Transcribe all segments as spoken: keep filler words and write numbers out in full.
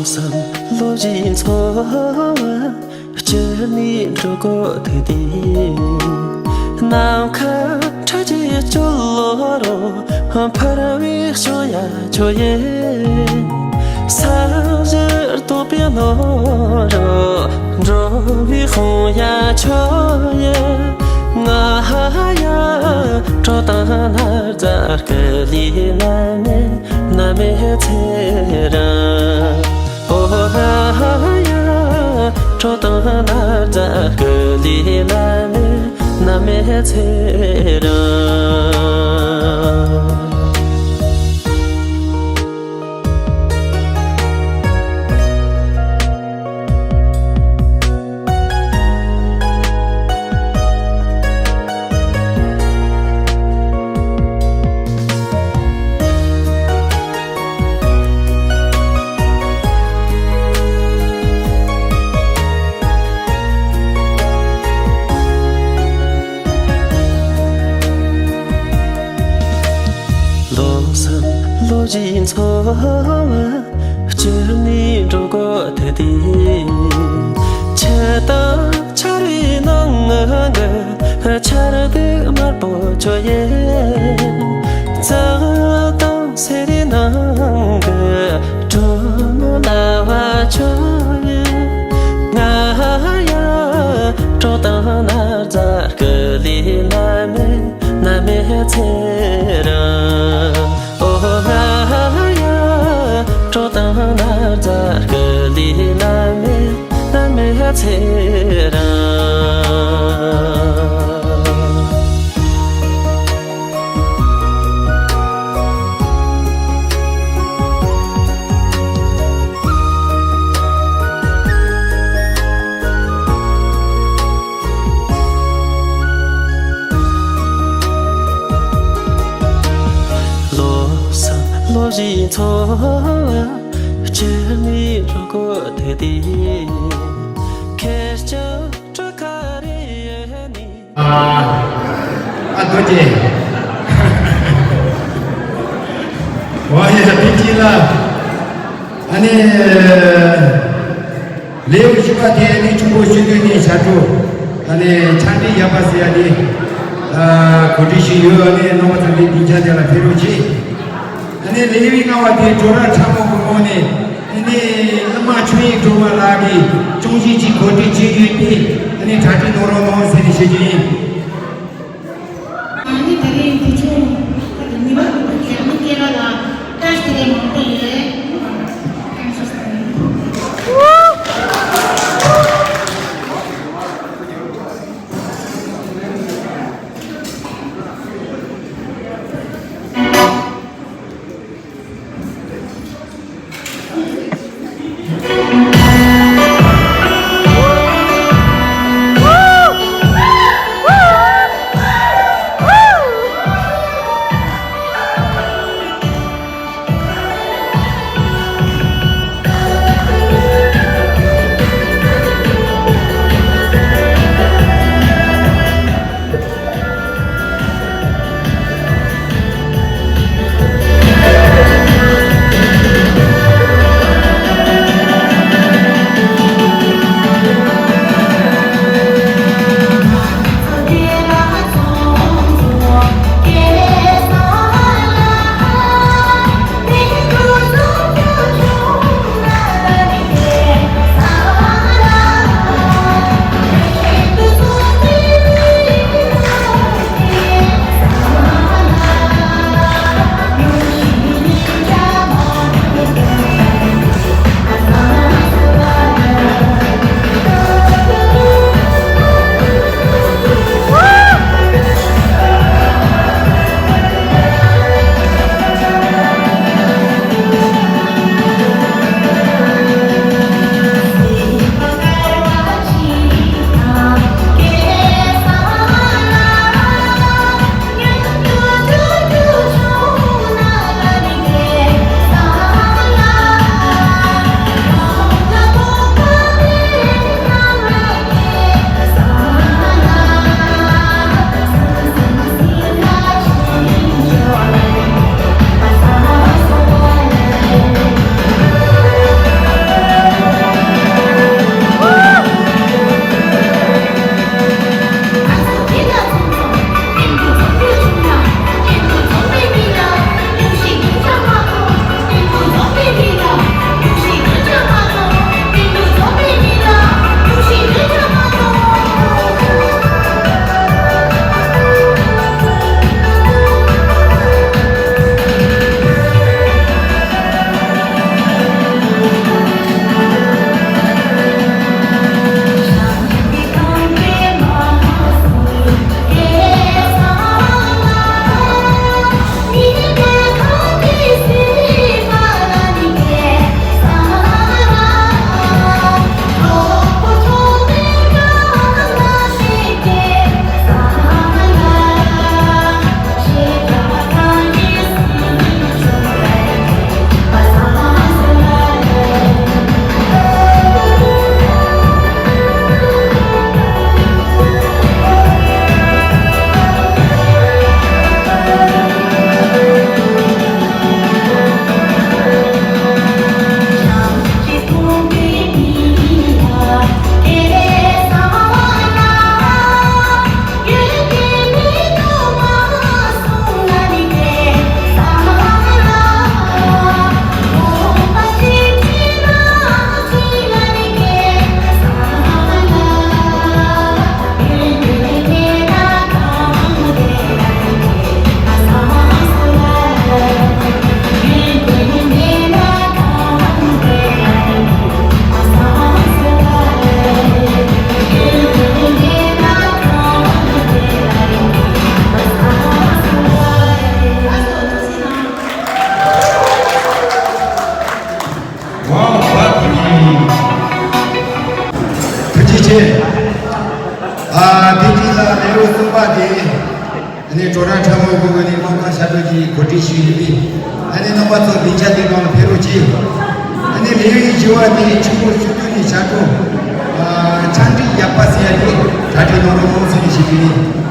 བསམ་བློ་བཞིན་འཚོ་བ་སྤྱིར་ནི་འགྲོ་སྒོ་དེ་དེ། ནམ་མཁའ་ཁྲ་ཆེ་སྤྱོད་ལོ་རོ། འཕར་བའི་ཤོ་ཡ་ཆོ་ཡེ། ས་གཞི་རྟོག་པའི་ནོ་རོ། འགྲོ་བའི་ཧོང་ཡ་ཆོ་ཡེ། ང་ཧ་ཡ་གྲོ་དང་ན་རྫ་སྐུ་ལི་ན་མེ། ན་མེ་ཚེ་རང་། ཨོ་ཧ་ཡ་གྲོ་དང་ན་རྫ་སྐུ་ལི་ན་མེ། ན་མེ་ཚེ་རང་། ལོ་བསམ་བློ་བཞིན་འཚོ་བ་སྤྱིར་ནི་འགྲོ་སྒོ་དེ་དེ། ཆུ་དང་ཆར་བའི་ནང་གི་ཆར་དུ་དམར་པོ་ཆོ་ཡེ། རྩྭ་དང་སེ་རི་ནང་གི་གྲོ་མོ་ལ་བ་ཆོ་ཡེ། ང་ཡ་གྲོ་དང་ན་རྫ་སྐུ་ལི་ན་མེ། ན་མེ་ཚེ་རང་། ཨོ་ཧ་ཡ་གྲོ་དང་ན་རྫ་སྐུ་ལི་ན་མེ། ན་མེ་ཚེ་རང་། ལོ་བསམ་བློ་བཞིན་འཚོ་བ་སྤྱིར་ནི་འགྲོ་སྒོ་དེ་དེ། ཁེར་རྐྱང་སྤྲོ་ཁ་རེ་ནི། ཨ་ཨ་རྡོ་རྗེ། ཝ་ཡ་བདེ་སྐྱིད་ལ། ཨ་ནི། ལེའུ་བཞི་པ་དེ་ནི་ཆུ་བོ་ཤིན་ཏུ་ནི་ཞབས་བྲོ། ཨ་ནི་ཆ་འདྲི་ཡག་པ་ཟེར་ཡ་ནི། ཨ་གོ་སྒྲིག་ཞིག་ཡོད། ཨ་ནི་རྣམ་པ་ཚང་མའི་སྡིངས་ཆ་དེ་ལ་ཕེབས་རོགས་གྱིས། ཨ་ནི་ལེའུ་ལྔ་པ་དེ་བྲོ་ར་ཁྲ་མོ་གི་ངོས་ནས་ཨ་ནི་ཨ་མ་ཆོས་དབྱིངས་སྒྲོལ་མ་ལགས་ཀྱིས་ཅུང་ཞིག་ཅིག་གོ་སྒྲིག་བྱས་ཡོད་དེ། ཨ་ནི་གྲ་སྒྲིག་གནང་རོགས་གནང་ཟེར་ནས་ཞུ་རྒྱུ་ཡིན། ཨ་ནི་ད་རེས་བུ་ཆུང་ཉི་མ་རྒྱ་མི་སྐྱེས་པ་ལ་བཀྲ་ཤིས་བདེ་ལེགས་མང་པོ་ཡོད། ཚང་མ་གོང་ནས་དམངས་ཁང་ཞབས་བྲོ་གི་གོ་སྒྲིག་ཞུས་ཡོད་པས། ཨ་ནི་རྣམ་པ་ཚོ་སྡིངས་ཆ་འདི་ནང་ལ་ཕེབས་རོགས་གྱིས། ཨ་ནི་ལས་ཡུན་བཞི་བ་དེ་ཆུ་ཕོར་ཆུ་ཚོད་ནས་ཞག་གྲོ། ཆང་འགྲིག་ཡག་པ་ཟེར་ཡ་དེ་གྲ་སྒྲིག་གནང་རོགས་གནང་ཟེར་ནས་ཞུ་གི་ཡིན།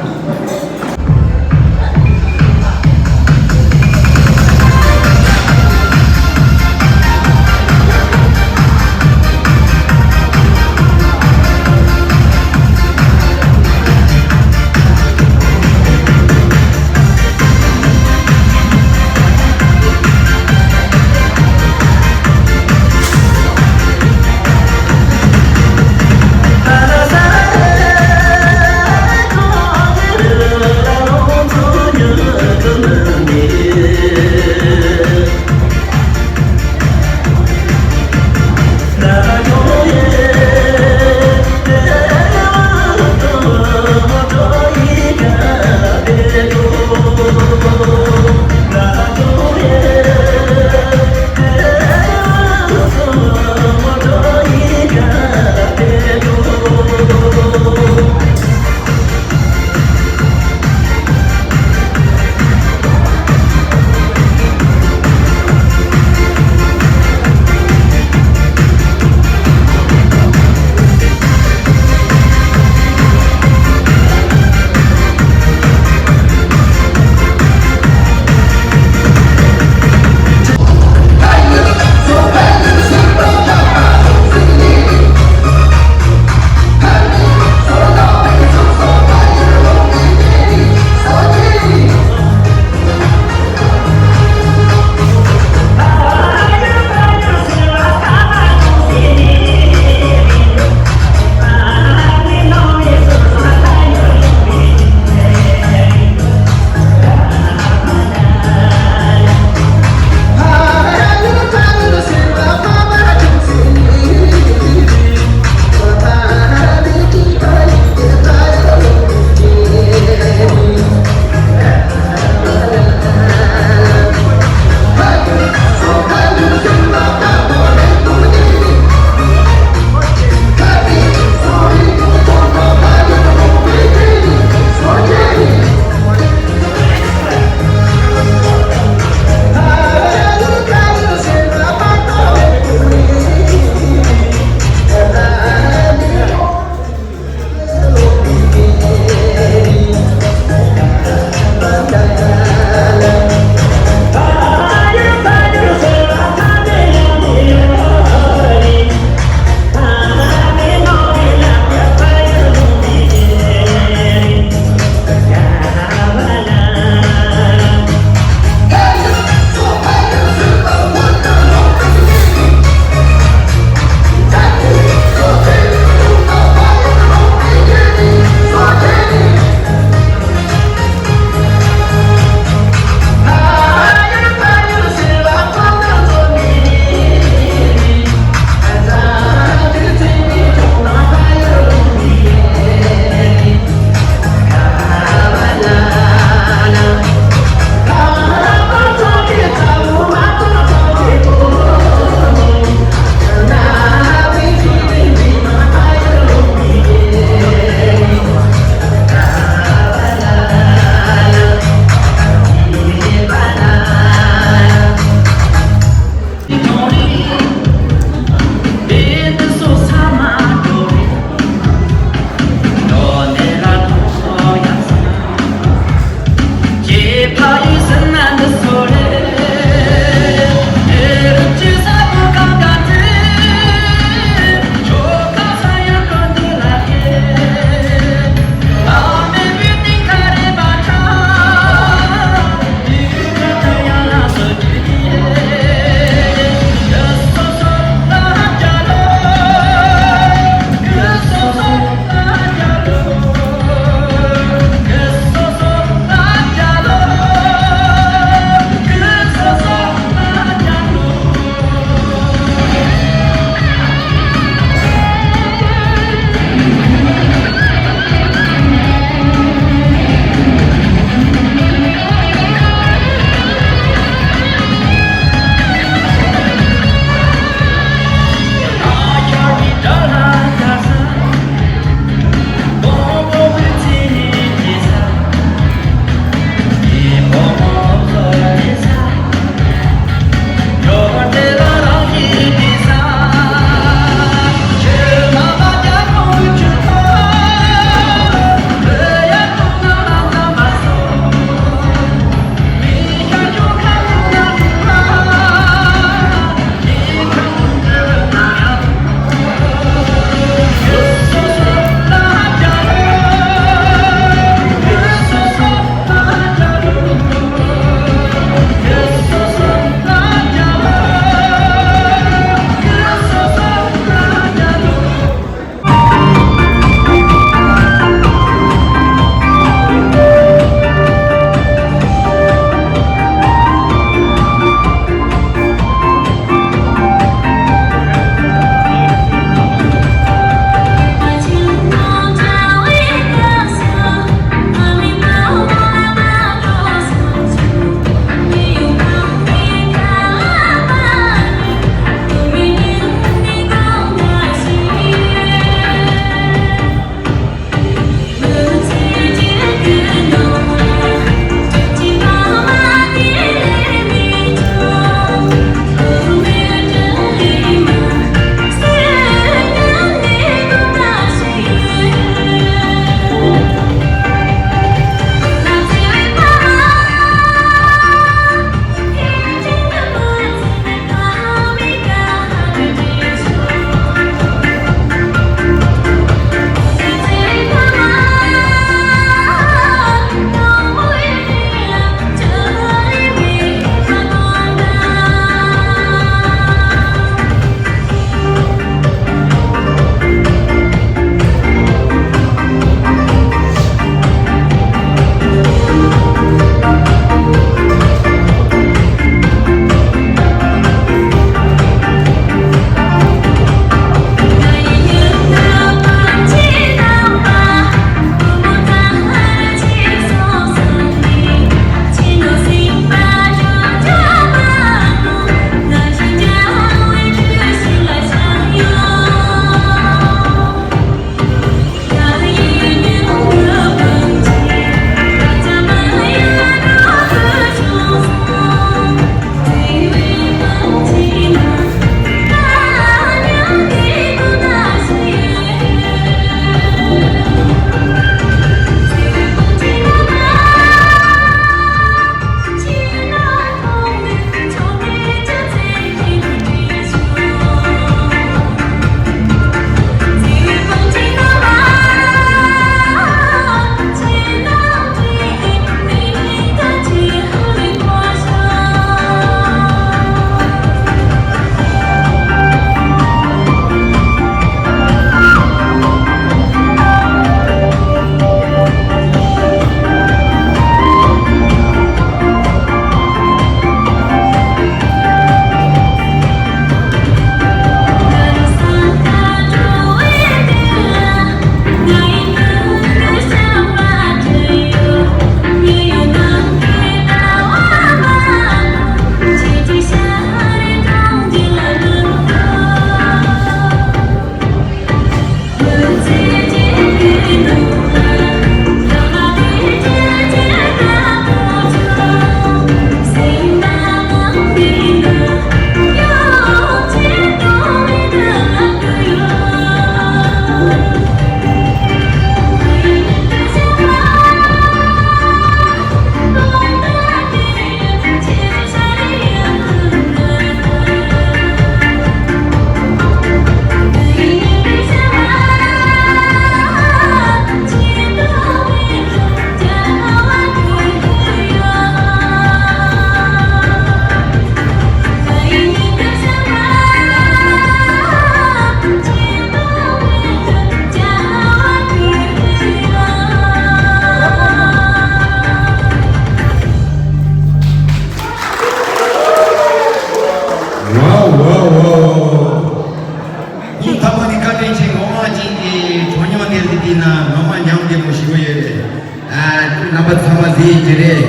ཡིན་གྱི་རེད།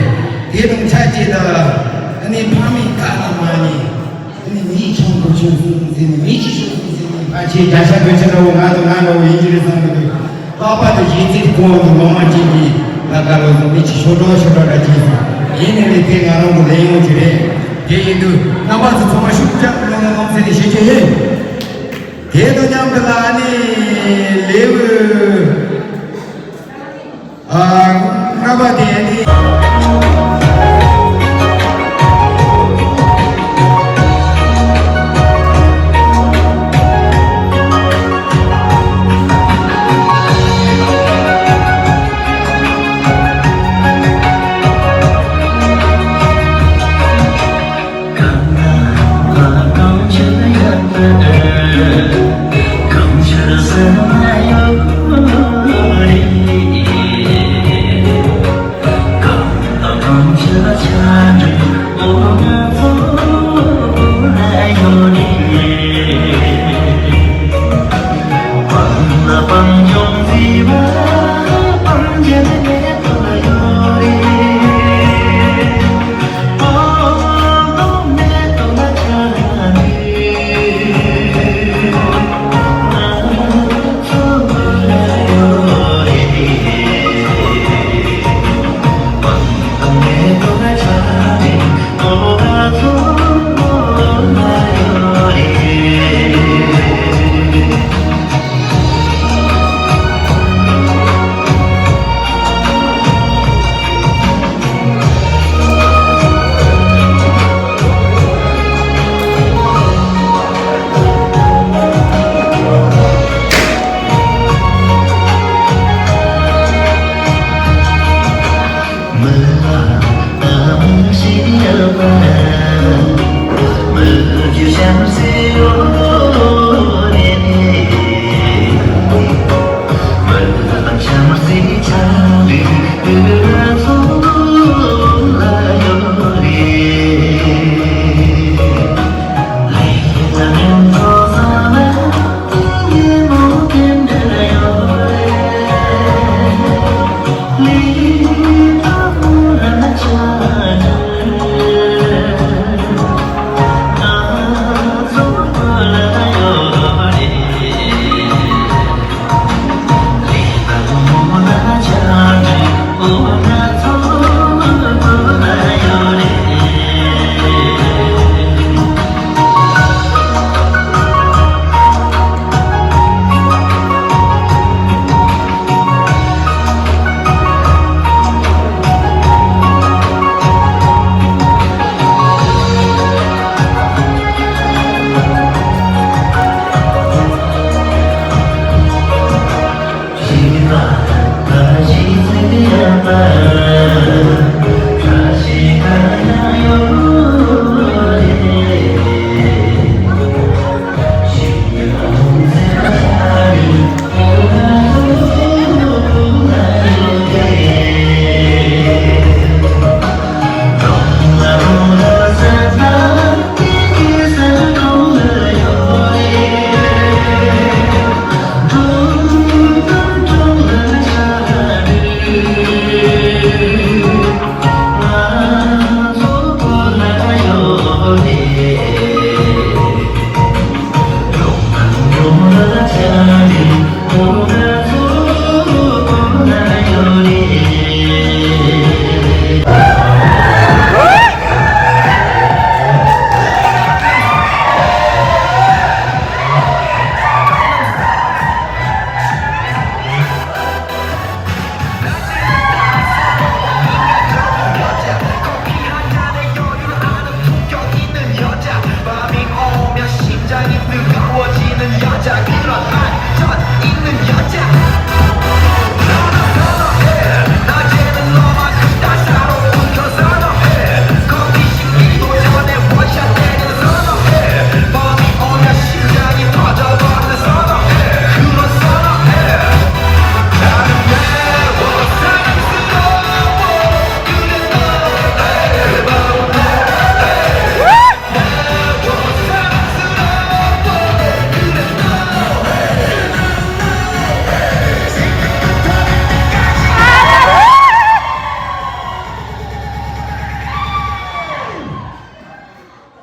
དེ་དང་ཆ་གཅིག་ཏུ་ཨ་ནི་ཕ་མའི་བཀའ་ལ་མ་ཉན། ཨ་ནི་མིའི་ཆང་དུ་ཆུད་སོང་ཟེར་ནས། མི་ཞིག་ཤོར་སོང་ཟེར་ནས། ཕ་ཆེ་རྒྱ་ཤ་གོས་ཆེ་འདྲ་བོ། ང་དང་ང་འདྲ་བོ་ཡིན་གྱི་རེད་བསམ་གྱི་འདུག་ལྷག་པར་དུ་གཞས་ཚིག་གོང་དུ་ལོ་མ་ཅན་གྱི་ལ་ཀ་ལོ་སོང་། མི་ཞིག་ཤོར་འགྲོ་ཤོར་འགྲོ་འདྲ་བྱས་སོང་། ཡིན་ནའི་རེད། དེ་ང་རང་གི་ལས་ཡོང་གི་རེད། དེ་ཡིན་དུས་རྣམ་པ་ཚོ་ཚང་མ་ཤུགས་རྒྱབ་གནང་གནང་ཟེར་ནས་ཞུ་རྒྱུ་ཡིན། དེ་དང་མཉམ་དུ་ལ་ཨ་ནི་ལེའུ་ཨ་ལྔ་པ་དེ་ཨ་ནི།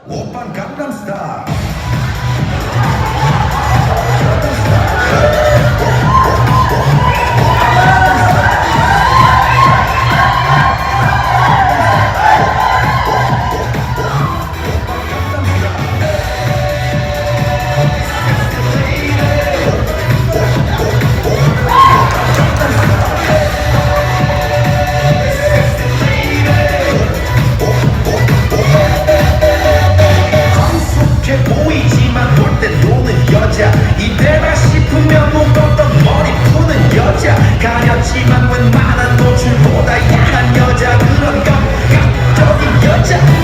Oppa Gangnam Style. ཁམས་གསུམ་གྱི་བོད་ཡིག་ཇི་མ་འདོད་དེ་འདོད་ནི་ཡོད་ཀྱང་། ཡིན་དེ་ན་ཤི་ཕུ་མེད་མོ་ཏོག་ཏོ་མོ་རི་ཕུ་ནི་ཡོད་ཀྱང་། ག་ཡ་ཇི་མ་ངོན་མ་ན་འདོད་ཆུ་ལོ་ད་ཡ་ན་ཡོད་ཀྱང་། གུ་རོ་ཀམ་ཀམ་ཏོག་ཡིན་ཡོད་ཀྱང་།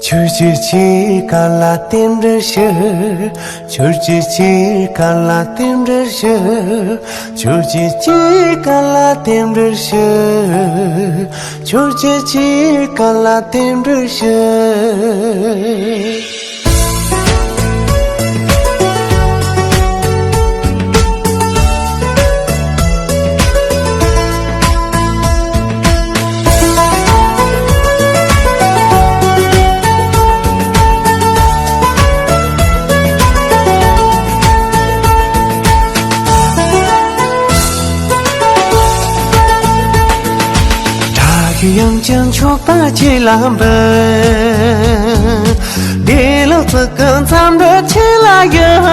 ཆུ་སྐྱེས་ཆེ་ག་ལ་རྟེན་འབྲེལ་ཞུ། ཆུ་སྐྱེས་ཆེ་ག་ལ་རྟེན་འབྲེལ་ཞུ། ཆུ་སྐྱེས་ཆེ་ག་ལ་རྟེན་འབྲེལ་ཞུ། ཆུ་སྐྱེས་ཆེ་ག་ལ་རྟེན་འབྲེལ་ཞུ། དབྱངས་ཅན་མཆོག་དང་ཁྱེད་ལ་འབུལ། བདེ་ལེགས་ཚིག་གི་འཚམས་འདྲི་ཁྱེད་ལ་ཡོད།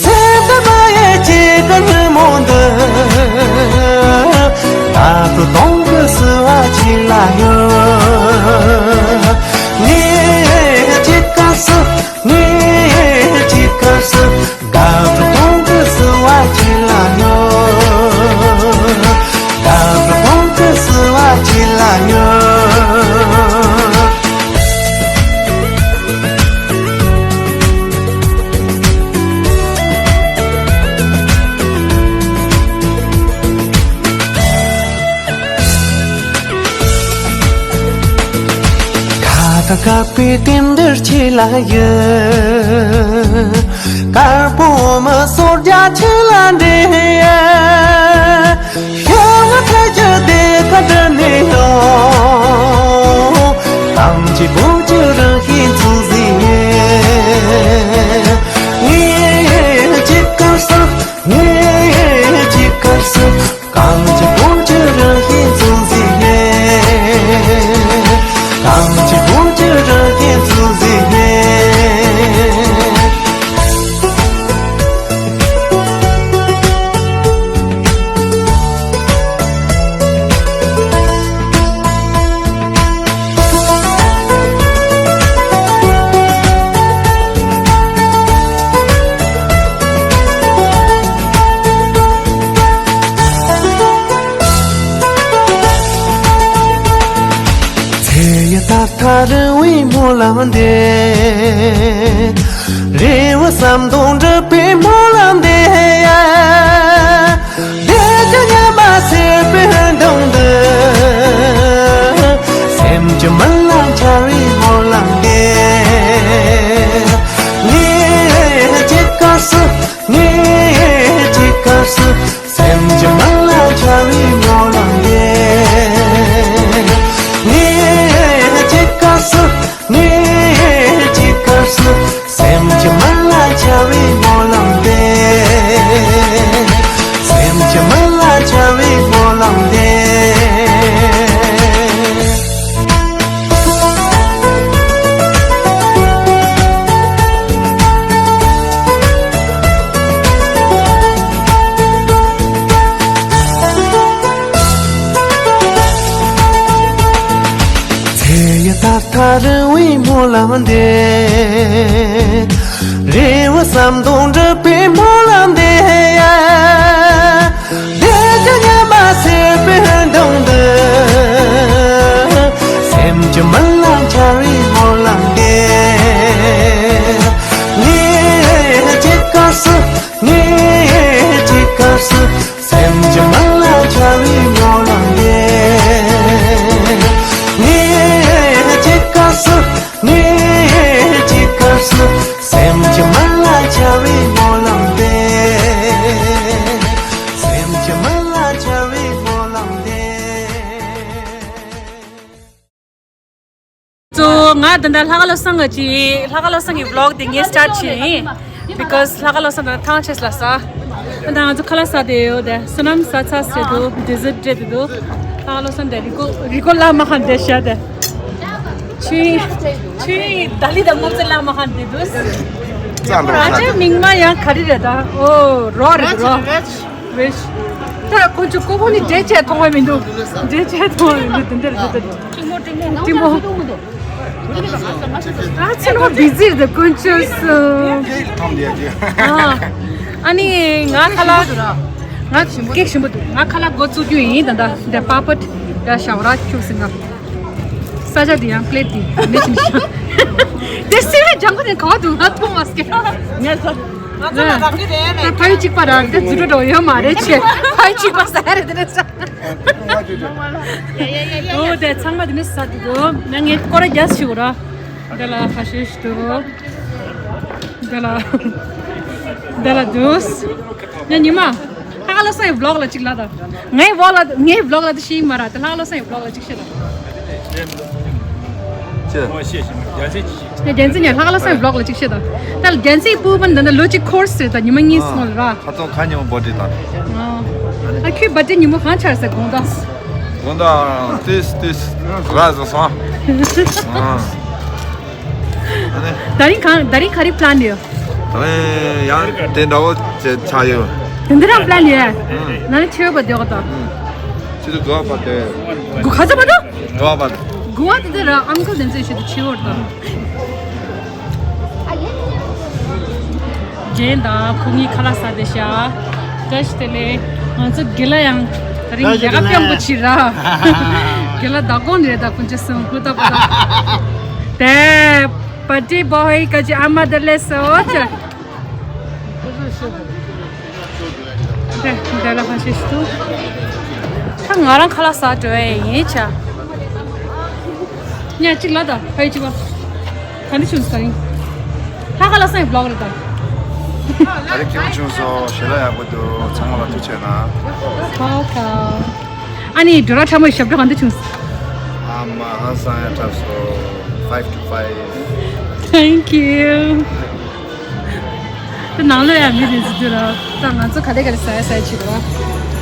སེམས་དུ་མ་ཡལ་ཁྱེད་ཀྱི་ཉིན་མོ་འདི། ད་དུང་གཏོང་གི་བསུ་བ་ཁྱེད་ལ་ཡོད། ངས་ཁྱེད་ཀ་བསུ། ངས་ཁྱེད་ཀ་བསུ། དགའ་སྤྲོ་གཏོང་གི་བསུ་བ་ཁྱེད་ལ་ཡོད། དགའ་སྤྲོ་གཏོང་གི་བསུ་བ་ཁྱེད་ལ་ཡོད། ཁ་ད་དཀར་པོའི་རྟེན་འདིར་ཁྱེད་ལ་ཡོད། དཀར་པོ་མི་སོར་རྒྱ་ཁྱེད་ལ་འདྲེན། ཤ་ང་ཐ་ཇ་དེ་ཁ་དྲ་ནས་ཡོང་། གང་ཅི་བོ་ཅི་རང་ཤེས་ཚུལ་ཟིན་ངས་ཅི་དཀར་སོ། ངས་ཅི་དཀར་སོ། གང་ཅི་བོ་ཅི་རང་ཤེས་ཚུལ་ཟིན་ངས། གང་ཅི་བོ་ཅི་རང་ཤེས་ཚུལ་ཟིན་ངས། ཚེ་ཡི་ད་ཐ་རི་བའི་སྨོན་ལམ་འདེབས། རེ་བ་བསམ་དོན་འགྲུབ་པའི་སྨོན་ལམ་འདེབས། བདེ་སྐྱིད་ཉི་མ་སེར་པོའི་གདོང་དུ། སེམས་ཀྱི་མི་ལ་འཆར་བའི་སྨོན་ལམ་འདེབས། ངས་ཅི་དཀར་སོ། ངས་ཅི་དཀར་སོ། སེམས་ཀྱི་མི་ལ་འཆར་བའི་སྨོན་ལམ་འདེབས། ངས་ཅི་དཀར་སོ། ངས་ཅི་དཀར་སོ། སེམས་ཀྱི་མི་ལ་འཆར་བའི་སྨོན་ལམ་འདེབས། སེམས་ཀྱི་མི་ལ་འཆར་བའི་སྨོན་ལམ་འདེབས། ཚེ་ཡི་ད་ཐ་རི་བའི་སྨོན་ལམ་འདེབས། རེ་བ་བསམ་དོན་འགྲུབ་པའི་སྨོན་ལམ་འདེབས། བདེ་སྐྱིད་ཉི་མ་སེར་པོའི་གདོང་དུ། སེམས་ཀྱི་མི་ལ་འཆར་བའི་སྨོན་ལམ་འདེབས། ངས་ཅི་དཀར་སོ། ངས་ཅི་དཀར་སོ། སེམས་ཀྱི་མི་ལ་འཆར་བའི་སྨོན་ལམ་འདེབས། ངས་ཅི་དཀར་སོ། ངས་ཅི་དཀར་སོ། སེམས་ཀྱི་མི་ལ་འཆར་བའི་སྨོན་ལམ་འདེབས། སེམས་ཀྱི་མི་ལ་འཆར་བའི་སྨོན་ལམ་འདེབས། གཙོ་བོ་ང་ད་ལྟ་ལྷ་ཁང་བློ་བཟང་གི་ཅི་ལྷ་ཁང་བློ་བཟང་གི་vlog་དེ་ངས་start་བྱས་ཡིན། Because་ལྷ་ཁང་བློ་བཟང་ད་ཐང་ཆད་ལ་ས། ད་ང་ཚོ་ཁ་ལག་ཟ་དེ་ཡོད་དེ་བསོད་ནམས་ཟ་ཚ་ཟེར་འདུག dessert་སྤྲད་དེ་འདུག་ལྷ་ཁང་བློ་བཟང་དེ་རི་ཀོ་རི་ཀོ་ལ་མ་ཁང་དེ་བཤད་དེ། ཆུའི་ཆུའི་ད་ལི་ད་ངོ་ཚ་ལ་མ་ཁང་དེ་འདུག་ར་ཅའི་མིང་མ་ཡང་ག་རེ་རེད་ད། ཨོ་རོ་རེད་རོ། རེད། ད་ཁོ་ཚོ་ཀོ་ཕོ་ནི་འདྲེ་ཆས་མཐོང་བ་མི་འདུག་འདྲེ་ཆས་མཐོང་བ་མི་འདུག་དེ་འདྲ་རེད་ད། ཏིང་མོ་ཏིང་མོ། ཨ་ཚེ་ནོ་བི་ཛི་རེད་ཀུན་ཆོས་སུ། ཨ་ནི་ང་ཁ་ལག་ང་སྐད་ཞིམ་པོ་འདུག་ང་ཁ་ལག་འགོ་བཙུགས་རྒྱུ་ཡིན་ད་ད་ད་པ་པ་ད་ཤ་བ་ར་ཁྱུག་སི་ང་ས་ཆ་དེ་ཡང་པླེ་ཊི་དེ་མེད་ཅིང་ཤ་དེ་སི་རེ་ཇང་གོ་དེ་ག་བ་འདུག་ང་མཐོང་མ་སྐྱེ། ང་ཚོ་ང་ཚོ་ལ་རག་གི་རེད་ལེ། ཕ་ཡུལ་གཅིག་པ་རག་དེ་ཛུ་རུ་འགྲོ་ཡོད་མ་རེད་ཆེ། ཕ་ཡུལ་གཅིག་པ་ས་རེད་དེ་རེད་ས། ཨོ་དེ་ཚང་མ་དེ་ནས་ཟ་དུ་དོ། ང་ངས་སྐོར་ར་རྒྱ་ཞུ་ར། དེ་ལ་ཁ་ཤས་ཤིག་དུ། དེ་ལ་དེ་ལ་དུས། ང་ཉི་མ། ལྷ་ཁང་བློ་བཟང་གི་vlog་ལ་གཅིག་ལ་དང་། ངའི་vlog་ལ་ངའི་vlog་ལ་དེ་ཤེས་མ་ར་དེ་ལྷ་ཁང་བློ་བཟང་གི་vlog་ལ་གཅིག་ཤེས་དང་། ཅི། ཡ་རྒྱལ་མཚན་ཉ་ལྷ་ཁང་བློ་བཟང་གི་vlog་ལ་གཅིག་ཤེས་དང་། ད་རྒྱལ་མཚན་སྤུ་བན་ད་ནི་ལོ་གཅིག་course་རེད་ད་ཉི་མ་གཉིས་སོང་ལ་ར། ཁ་ཚོ་ཁ་ཉོ་བོ་ཏི་དང་། ཨ་ཁྱོད་བ་ཏི་ཉི་མ་གང་ཆར་ཟེར་དགོངས་དག་དགོང་དག་ཏིས་ཏིས་ར་ཟ་སོང་། ཨ་ནི། ད་རིང་གང་ད་རིང་ག་རེ་པི་ལན་ཡོད། ད་རིང་ཡང་དེ་འདྲ་བོ་ཆགས་ཡོད། དེ་འདྲ་རང་པི་ལན་ཡོད། ཨ་ནི་ཆེ་བ་དེ་ག་ད། ཆེ་དུ་དགོ་བ་དེ། གོ་ཁ་ཚ་བ་དུ། དགོ་བ་དེ། གོ་བ་དེ་དེ་ར་ཨམ་ཁོ་དེ་ཚོས་ཤེས་དུ་ཆེ་བོར་དང་། རྒན་དང་ཁོ་གཉིས་ཁ་ལག་ཟ་བསྡད་ཤག་བཀྲ་ཤིས་བདེ་ལེགས། ང་ཚོ་དགེ་ལགས་ཡང་ད་རིང་ལས་ཀ་སྤྱང་པོ་བྱེད་ར། དགེ་ལགས་ད་དགོང་ནས་ད་ཁོང་ཚོ་སོང་ཧུ་ད་པ་ད། དེ་པ་ཏི་བོ་ཧེ་ཀ་ཅི་ཨ་མ་དེ་ལས་སོ་ཅི། དེ་དེ་ལ་ཕ་ཤེས་སུ། ད་ང་རང་ཁ་ལག་ཟ་འགྲོ་ཡས་ཡིན་ཆ། ཉ་གཅིག་ལ་ད་ཕ་ཡི་གཅིག་པ། ག་འདྲ་བྱུང་སོང་ད་རིང་། ལྷག་དཀར་ལྷ་ས་ཡི་བི་ལོག་རེད་ད། ད་རེས་སྐྱིད་པོ་བྱུང་སོང་། ཞལ་ལག་ཡག་པོ་འདུག་ཚང་མ་ལ་ཐུགས་རྗེ་གནང་། ཧོ་ཁ། ཨ་ནི་འགྲོ་ར་ཁྲ་མོའི་ཞབས་བྲོ་ག་འདྲ་བྱུང་སོང་། ཨ་མ་ཧང་སང་ཡང་འཁྲབ་སོང་། Five to five། Thank you། ད་ནང་ལོགས་ཡང་མི་རེ་ཟིག་འདུག་ར། ད་ང་ཚོ་ག་ལེ་ག་ལེ་ཟ་ཡ་ཟ་ཡ་བྱེད་དགོས་ར།